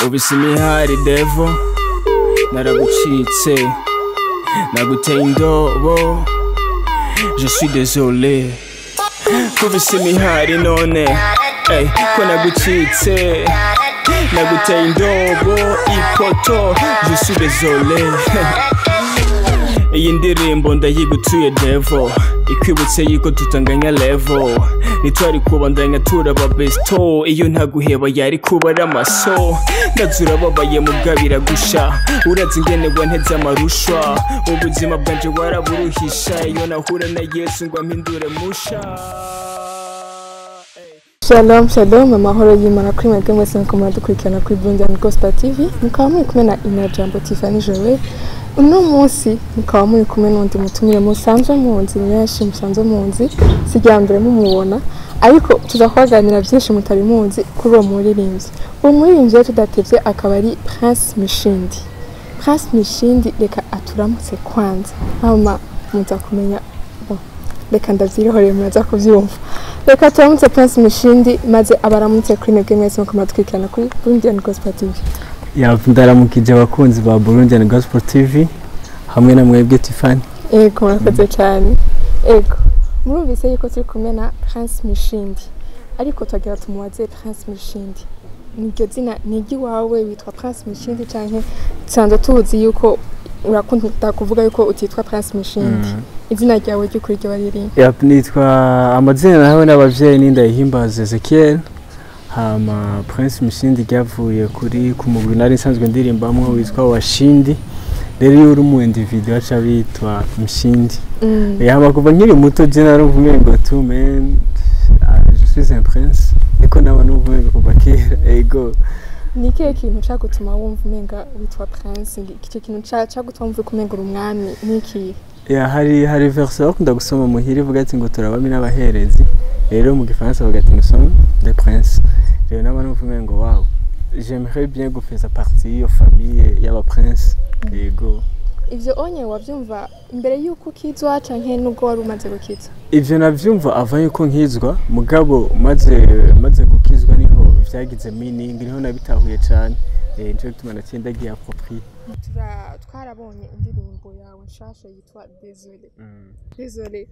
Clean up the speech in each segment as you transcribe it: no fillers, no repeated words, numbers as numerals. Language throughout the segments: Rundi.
Ubise imihari devil, naragucitse, naguteye indobo, je suis désolé. Kubise imihari none, ey, ko nagucitse, naguteye indobo ipoto, je suis désolé. Iyi ndirimbo ndayigutuye devil, ikwibutse yuko tutanganya level. Ntitwari kubandanya turaba besto, iyo ntaguheba yari kuba ari amaso. Ndazi urababaye muga biragusha, urazi ingene wanteze amarushwa, ubuzima bwanje waraburuhisha, iyo nahura na Yesu ngo ampindure musha. Shalom shalom, amahoro y'Imana kuri mwebwe mwese muko muradukurikirana kuri Burundian Gospel TV. Mukaba muri kumwe na Inajambo Tiffany Joel. Uno munsi mukaba muri kumwe n'undi mutumire musanzwe munzi, menshi musanzwe munzi, si irya mbere mumubona, ariko tuza kubaganira byinshi mutari muzi kuri uwo muririmbyi. Uwo muririmbyi rero tudatevye akaba ari Prince Mishindi. Prince Mishindi, reka aturamutse kwanza, hama muza kumenya. Bon, reka ndavyihoreye, muraza kuvyumva. Reka turamutse Prince Mishindi, maze abaramutse kuri mwebwe mwese muko muradukurikirana kuri Burundian Gospel TV. Ya, ndaramukije abakunzi ba Burundian Gospel TV hamwe na mwebwe Tiffany. Ego, murakoze cyane. Ego, murumvise yuko turi kumwe na Prince Mishindi, ariko twagira tumubaze: Prince Mishindi, niryo zina ni iry'iwawe, witwa Prince Mishindi, canke dusanzwe tuzi yuko urakunda kuvuga yuko utitwa Prince Mishindi? Izina ryawe ry'ukuri ryoba riri? Ya, nitwa, amazina nawe n'abavyeyi ni Ndayihimbaza Ezekiel. Hama Prince Mishindi ryavuye kuri ku mugwi nari nsanzwe ndirimbamwo witwa Washindi. Rero iyo uri umu individu aca bitwa Mshindi. Hama kuva nkiri muto je narumva umengo tu man, ah, je suis un prince, niko naba numva umengo kuva kera, ego. Ni ikihe kintu cagutuma wumva umenga witwa Prince? Icyo kintu cagutuma wumva umenga uri umwami ni ikihe? Ya, hari verse bakunda gusoma muhira ivuga ati ngo turabami n'abaherezi. Rero mu gifaransa bavuga ati nous sommes des princes. Rero naba numva umengo wow, j'aimerais bien gufaire partie y'iyo famille y'aba prince, yego. Ivyo onye wavyumva imbere y'uko ukizwa canke nubwo wari umaze gukizwa? Ivyo navyumva ava yuko nkizwa, mugabo maze gukizwa niho vyagize meaning, niho nabitahuye cane. Nico gituma naciye ndagiye approprié. Twarabonye indirimbo yawe nshasha yitwa Désolé. Désolé,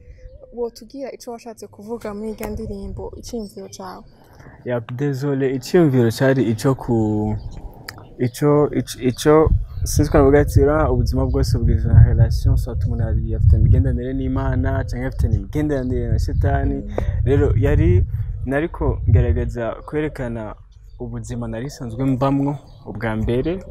wotubwira ico washatse kuvuga muri irya ndirimbo, iciyumviro cawe? Ya, désolé, iciyumviro cari ico ku ico sinzi ko navuga ati ura ubuzima bwose bugizwe na relation, soit umuntu ari afite imigenderanire n'Imana canke afite imigenderanire na shetani. Rero yari nariko ngerageza kwerekana ubuzima nari nsanzwe mbamwo ubwa mbere,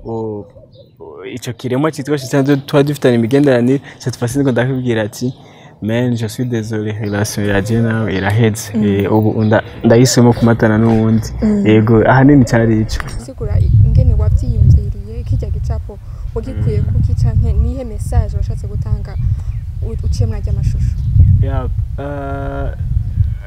ico kiremwa citwa shetani twari dufitanye imigenderanire. Cette fois-ci niko ndakubwira ati man, je suis désolé, relation yaje nawe iraheze. Ubu ndahisemo kumatana n'uwundi. Yego, ahanini cari ico. Sigura ingene wavyiyumviriye, kirya gicapo wagikuye kuki, canke nihe message washatse gutanga uciye muri arya mashusho? Ya,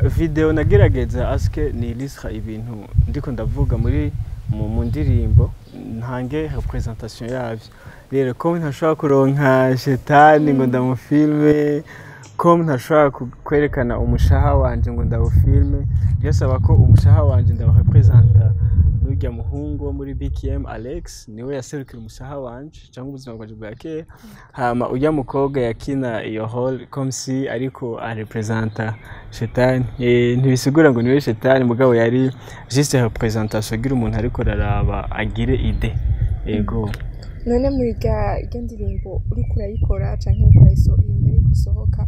video nagerageza aske ni illustre ibintu ndiko ndavuga muri mu ndirimbo, ntange représentation yavyo. Rero ko ntashobora kuronka shetani ngo ndamufilme, ko ntashobora kwerekana umushaha wanje ngo ndawufilme, byasaba ko umushaha wanje ndawurepresenta n'urya muhungu wo muri BKM, Alex, niwe yaserukira umushaha wanje cyangwa ubuzima bwanje bwa kera. Hama urya mukobwa yakina iyo rôle comme si ariko arepresenta shetani. Ntibisigura ngo niwe shetani, mugabo yari juste représentation agira umuntu ariko araraba agire idée, ego. None muri irya ndirimbo uriko urayikora canke uriko imbere yuko isohoka,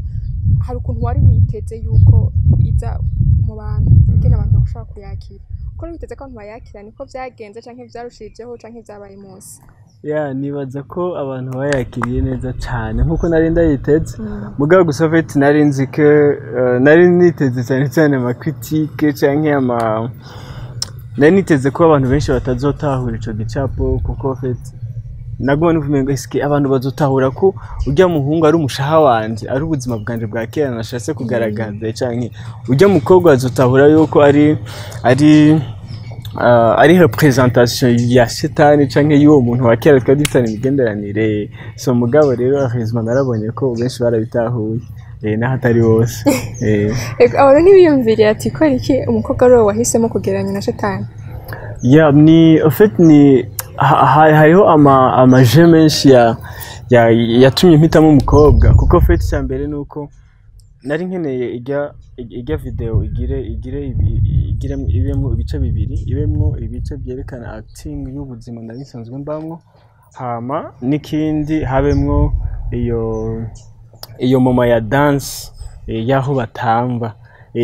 hari ukuntu wari witeze yuko iza mu bantu, ingene abantu bashobora kuyakira? Uko wari witeze ko abantu bayakira niko vyagenze, canke vyarushijeho, canke vyabaye munsi? Ya, nibaza ko abantu bayakiriye neza cane nkuko nari ndayiteze. Mugabo gusa en fait nari nzi ko nari niteze cyane cyane ama critique canke ama nari niteze ko abantu benshi batazotahura ico gicapo, kuko en fait naguma numva umengo eske abantu bazotahura ko urya muhungu ari umushaha wanje, ari ubuzima bwanje bwa kera nashatse kugaragaza, canke urya mukobwa azotahura yuko ari représentation ya shetani canke y'uwo muntu wa kera twari dufitanye imigenderanire. So mugabo rero heureusement narabonye ko benshi barabitahuye, naho atari bose. Ego, abantu ntibiyumviriye ati ko iki umukobwa ari wowe wahisemo kugereranya na shetani? Ya, ni en fait ni Hariho amaje menshi yatumye mpitamo umukobwa, kuko fait icya mbere ni uko nari nkeneye ijya video igire ibemwo ibice bibiri, ibemwo ibice byerekana acting y'ubuzima nari nsanzwe mbamwo, hama n'ikindi habemwo iyo moment ya dance, y'aho batamba.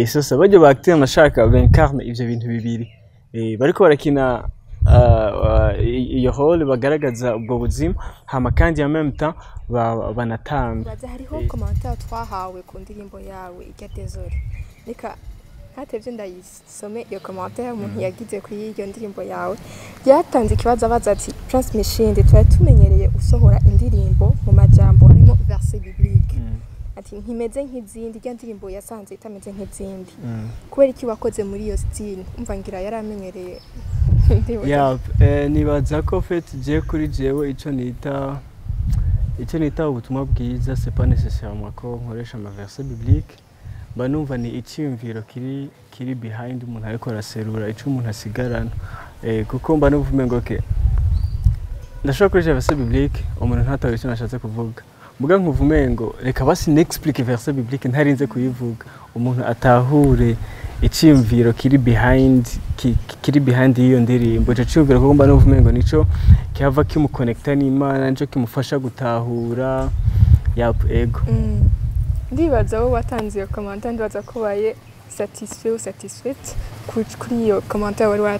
Sasa barya ba acteur nashaka bincarne ivyo bintu bibiri. Bariko barakina iyo rôle, bagaragaza ubwo buzima, hama kandi en même temps banatamba. Baza hariho commentaire twahawe ku ndirimbo yawe ijya "Désolé". Reka ntatevye ndayisome iyo commentaire umuntu yagize kuri iyo ndirimbo yawe. Yatanze ikibazo abaza ati: "Prince Mishindi, twari tumenyereye usohora indirimbo mu majambo harimo verset biblique." Ati: "Ntimeze nk'izindi, irya ndirimbo yasanze itameze nk'izindi. Kubera iki wakoze muri iyo style?" Umva, ngira yaramenyereye indirimbo. Ya, nibaza ko fait je kuri jewe ico nita ubutumwa bwiza, c'est pas nécessairement ko nkoresha ama verset biblique. Mba numva ni icyiyumviro kiri behind umuntu ariko araserura, ico umuntu asigarana, kuko mba numva umengo okay, ndashobora gukoresha verset biblique, umuntu ntatahure icyo nashatse kuvuga. Muga nkuva umengo reka basi nexplique verset biblique ntarinze kuyivuga, umuntu atahure icyiyumviro kiri behind y'iyo ndirimbo. Ico cyiyumviro, kuko mba numva umengo nico kihava kimuconnecta n'Imana, nico kimufasha gutahura. Yap, ego. Ndibaza wowe watanze iyo commentaire, ndibaza ko ubaye satisfait ou satisfaite kuri iyo commentaire wari watanze.